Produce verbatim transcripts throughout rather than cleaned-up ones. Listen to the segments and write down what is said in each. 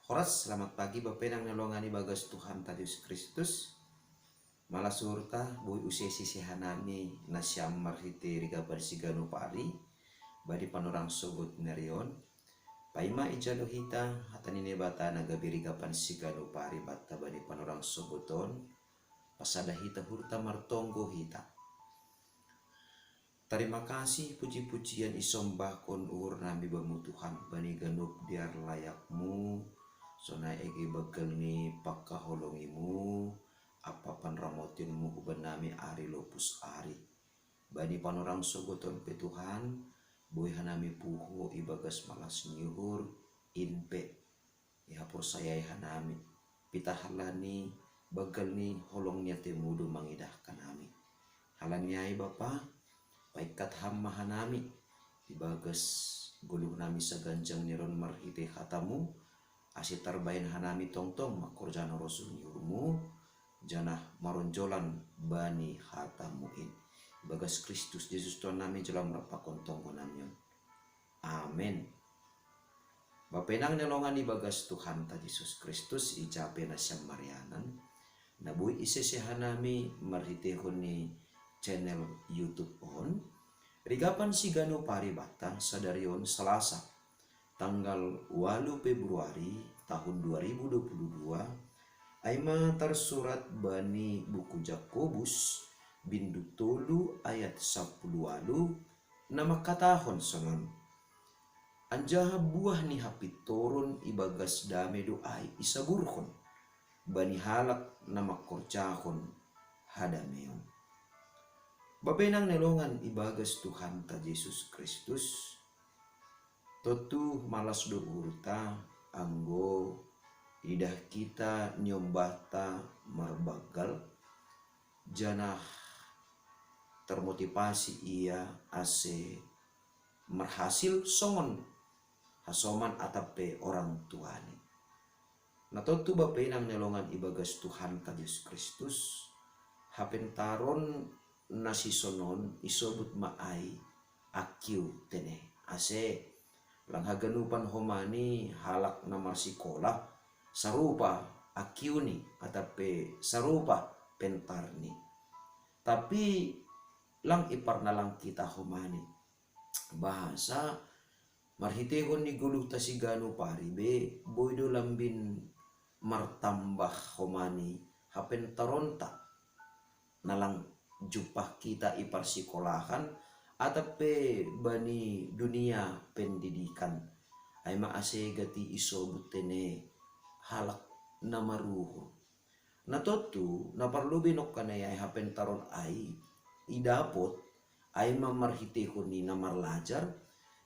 Horas, selamat pagi Bapenang nelongan ibagas Tuhan ta Jesus Kristus. Malas uhurta, boi usesi sehanami nasiam marhite rigapan siganup ari bani panorang sogot nerion. Paima ijalo hita hata ni Naibata na gabe rigapan siganup ari batta bani panorang sogoton, pasada hita uhurta martonggo hita. Tarima kasih, puji-pujian isombahkon uhur nami bamu Tuhan, bani ganup dear layakmu, sonai ege baggal ni pangkaholongimu, apa panramotinmu huban nami ari lopus ari. Bani panorang sogoton pe Tuhan, boi hanami puho ibagas malas ni uhur, in pe ihaporsayai hanami. Pitahalani baggal ni holong ni atemudu mangidahkan nami. Halani ai Bapa, paikkat ham ma hanami ibagas goluh nami saganjang ni ron marhite hatamu, ase tarbahen hanami tongtong mangkorjahon rosuh ni uhurmu, janah maronjolan bani hatamu in. Ibagas Kristus Jesus Tuhan nami jalo am rap pakon tonggo nami on. Amen. Bapenang nelongan ibagas Tuhan ta Jesus Kristus, ijape nasiam marianan, na boi isese hanami marhitehon ni channel YouTube on, rigapan siganup ari batta sadari on Salasa, tanggal walu Februari tahun dua ribu dua puluh dua, ai ma tarsurat bani buku Jakobus, bindu tolu ayat sapuluh walu, na mangkatahon sonon: Anjaha buah ni hapintoron ibagas dame do ai isaburhon bani halak na mangkorjahon hadameon. Bapenang nelongan ibagas Tuhan ta Jesus Kristus, tontu malas do uhurta anggo idah hita niombahta marbanggal, janah termotivasi ia ase marhasil songon hasoman atap pe orang tuani. Na tontu Bapenang nelongan ibagas Tuhan ta Jesus Kristus, hapentaron na sisonon isobut ma ai angkiu tene, ase lang haganupan homani halak na marsikola sarupa angkiuni atap pe sarupa pentarni. Tapi lang iparnalang hita homani. Bahasa marhitehon ni goluhta siganup ari be boi do lambin martambah homani hapentaronta na lang jumpah hita i parsikolahan atap pe bani dunia pendidikan. Ai ma ase gati isobut tene halak na maruhur. Na tontu na parlobei nongkan ai hapentaron ai idapot, ai ma marhitehon ni na marlajar,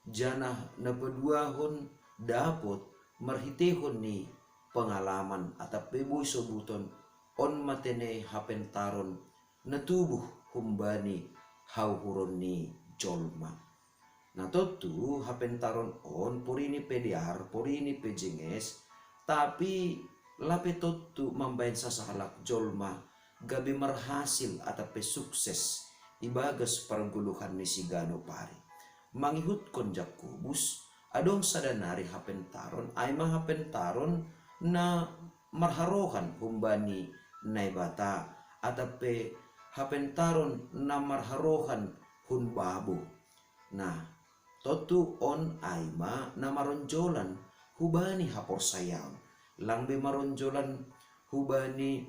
janah na paduahon dapot marhitehon ni pengalaman atap pe boi sobuton on ma tene hapentaron na tubuh humbani hauhuron ni jolma. Na tontu hapentaron on porini pe dear, porini pe jenges, tapi lape tontu mambahen sasahalak jolma gabe marhasil atap pe sukses ibagas pargoluhan ni siganup ari. Mangihutkon Jakobus, adong sada nari hapentaron, ai ma hapentaron na marharohan humbani Naibata, atap pe hapentaron na marharohan hun babo. Nah, tontu on ai ma na maronjolan hubani haporsayaon, lang be maronjolan hubani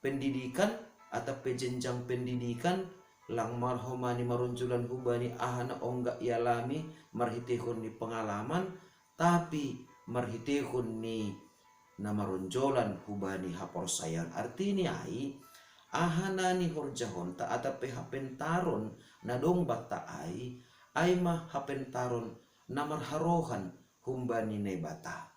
pendidikan atap pe jenjang pendidikan, lang marhomani maronjolan hubani aha na ongga ialami marhitehon ni pengalaman, tapi marhitehon ni na maronjolan hubani haporsayaon. Artini ai, aha na nihorjahonta atap pe hapentaron na dong banta ai, ai ma hapentaron na marharohan humbani Naibata,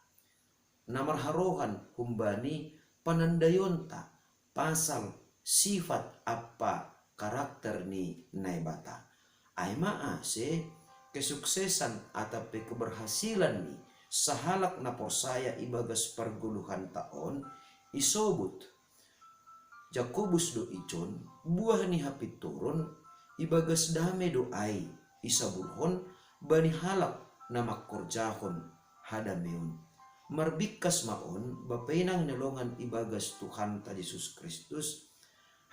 na marharohan humbani panandaionta pasal sifat ampa karakter ni Naibata. Ai ma ase kesuksesan atap pe keberhasilan ni sahalak na porsaya ibagas pargoluhanta on isobut Jakobus do ijon, buah ni hapintoron ibagas dame do ai isaburhon bani halak na mangkorjahon hadameon. marbikkas ma on, bapenang ni longan ibagas Tuhanta Jesus Kristus,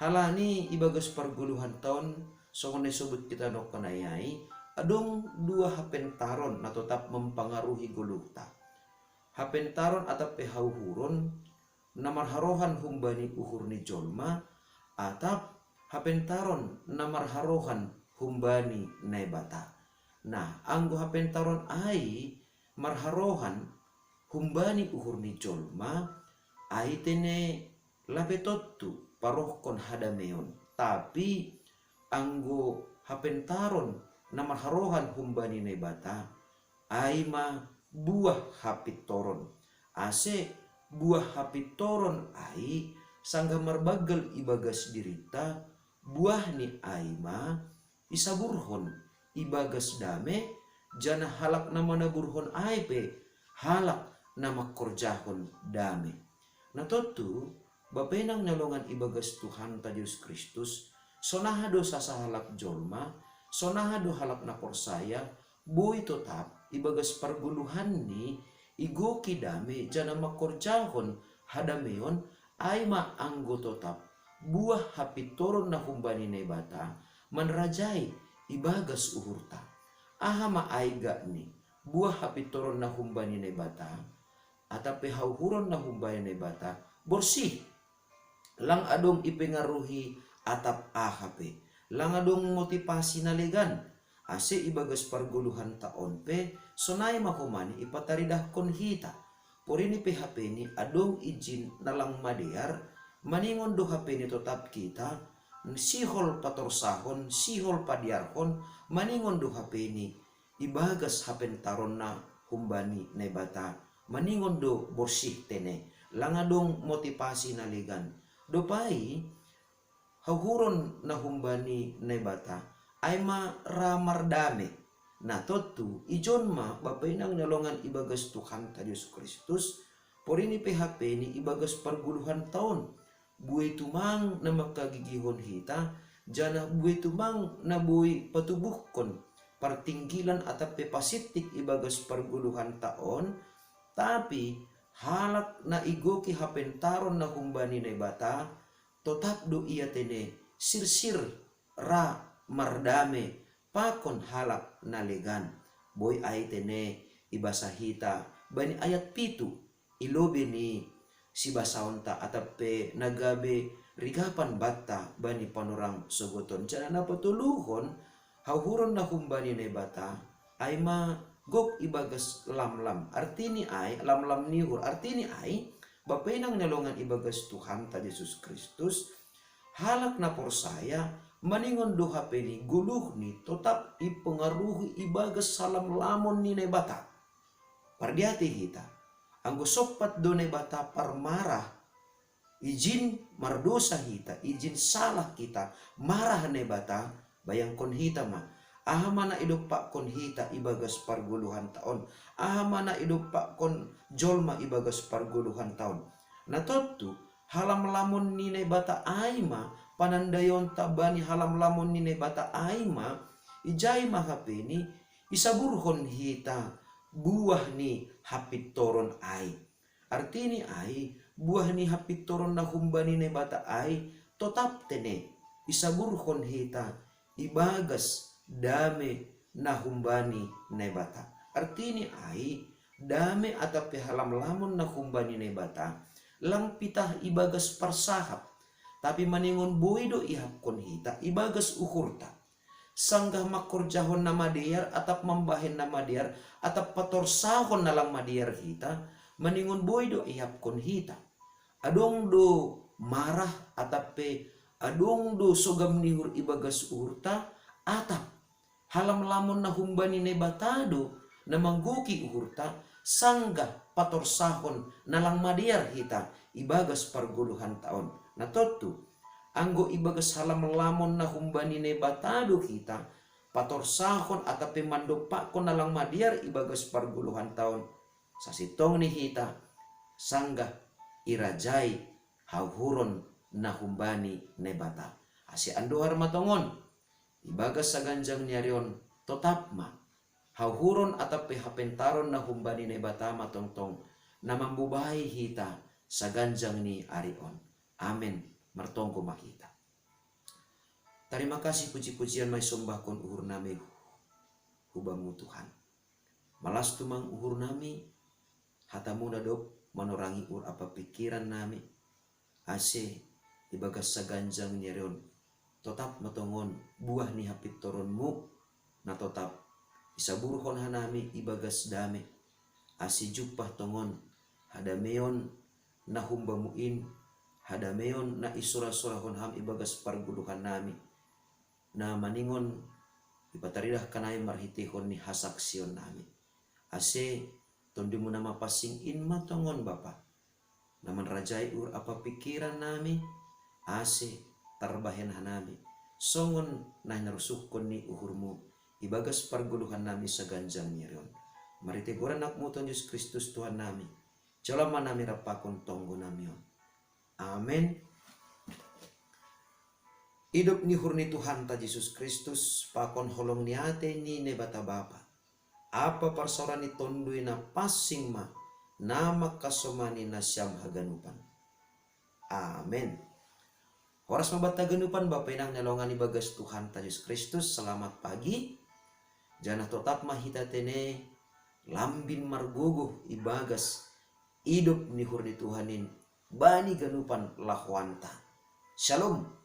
halani ibagas pargoluhan taon, songon na isobut hita nongko na iai, adong dua hapentaron na totap mempengaruhi goluhta. Hapentaron atap pe hauhuron, na marharohan humbani uhur ni jolma, atap hapentaron na marharohan humbani Naibata. Nah, anggo hapentaron ai marharohan humbani uhur ni jolma, ai tene lape tontu parohkon hadameon. Tapi anggo hapentaron na marharohan humbani Naibata, ai ma buah hapintoron. Ase buah hapintoron ai sanggah marbanggal ibagas dirinta, buahni ai ma isaburhon ibagas dame, janah halak na manaburhon ai pe halak na mangkorjahon dame. Na tontu, bapenang ni longan ibagas Tuhanta Jesus Kristus, sonaha do sasahalak jolma, sonaha do halak na porsaya, boi totap ibagas pargoluhanni igoki dame janah mangkorjahon hadameon, ai ma anggo totap buah hapintoron na humbani Naibata manrajai ibagas uhurta. Aha ma ai gakni buah hapintoron na humbani Naibata, atap pe hauhuron na humbani Naibata? Borsih. Lang adong ipengaruhi atap aha pe. Lang adong motivasi na legan. Ase ibagas pargoluhanta on pe, sonai ma homani ipataridahkon hita. Porini pe hapeni adong ijin na lang madear, maningon do hapeni totap hita sihol patorsahon, sihol padearhon, maningon do hapeni ibagas hapentaronna humbani Naibata, maningon do borsih tene, lang adong motivasi na legan. Dob ai, hauhuron na humbani Naibata, ai ma ra mardame. Na tontu, ijon ma bapenang ni longan ibagas Tuhanta Jesus Kristus, porini pe hapeni ibagas pargoluhanta on, buei tumang na mangkagigihon hita, janah buei tumang na boi patubuhkon partinggilan atap pe pasittik ibagas pargoluhanta on, tapi halak na igoki hapentaron na humbani Naibata, totap do ia tene sirsir ra mardame pakon halak na legan. Boi ai tene ibasa hita bani ayat pitu, i lobei ni sibasaonta atap pe na gabe rigapan banta bani panorang sogot on. Janah na patoluhon, hauhuron na humbani Naibata, ai ma gok ibagas lamlam. Artini ai, lamlam ni uhur, artini ai, bapenang ni longan ibagas Tuhanta Jesus Kristus, halak na porsaya, maningon do hapeni goluhni totap ipengaruhi ibagas halamlamon ni Naibata. Pardiatei hita, anggo sompat do Naibata parmarah, ijin mardosa hita, ijin salah hita, marah Naibata, bayangkon hita ma, aha ma na idompakkon hita ibagas pargoluhanta on, aha ma na idompakkon jolma ibagas pargoluhanta on. Na tontu, halamlamon ni Naibata ai ma, panandaionta bani halamlamon ni Naibata ai ma, ijai ma hapeni isaburhon hita buah ni hapintoron ai. Artini ai, buah ni hapintoron na humbani Naibata ai, totap tene isaburhon hita ibagas dame na humbani Naibata. Artini ai, dame atap pe halamlamon na humbani Naibata, lang pitah ibagas parsahap, tapi maningon boi do iahapkon hita ibagas uhurta. Sanggah mangkorjahon na madear atap mambahen na madear atap patorsahon na lang madear hita, maningon boi do iahapkon hita. Adong do marah atap pe adong do sogam ni uhur ibagas uhurta, atap halamlamon na humbani Naibata do na manggoki uhurta, sanggah patorsahon na lang madear hita ibagas pargoluhanta on. Na tontu, anggo ibagas halamlamon na humbani Naibata do hita patorsahon atap pe mandompakkon na lang madear ibagas pargoluhanta on, sasintongni hita sanggah irajai hauhuron na humbani Naibata. Ase andohar ma tongon, ibagas saganjang ni ari on, totap ma hauhuron atap pe hapentaron na humbani Naibata ma tongtong na mambubai hita saganjang ni ari on. Amen. Martonggo ma hita. Tarima kasih, puji-pujian ma i sombahkon uhur nami hu Bamu Tuhan. Malas tumang uhur nami, hatamu na dob manorangi uhur ampa pingkiran nami, ase ibagas saganjang ni ari on, totap ma tongon buah ni hapintoronmu na totap isaburhon hanami ibagas dame, ase jumpah tongon hadameon na humbamu in, hadameon na isura-surahon ham ibagas pargoluhan nami, na maningon ipataridahkan nami marhiteihon ni hasaksion nami. Ase Tondimu na mapansing in ma tongon Bapa, na manrajai uhur ampa pingkiran nami, ase tarbahen hanami songon na hinarusuhkon ni uhurmu ibagas pargoluhan nami saganjang ni ari on. Marhitei goran Anakmu Tuhan Jesus Kristus Tuhan nami, jalo ma nami rap pakon tonggo nami on. Amen. Idop ni uhur ni Tuhanta Jesus Kristus pakon holong ni atei ni Naibata Bapa, ampa parsaoran ni Tonduy Napansing ma na mangkasomani nasiam haganupan. Amen. Horas ma banta haganupan, Bapa Inang na hinaholongan ibagas Tuhanta Jesus Kristus, selamat pagi. Janah totap ma hita tene lambin margogoh ibagas idop ni uhur ni Tuhan in bani ganupan lahoanta. Shalom.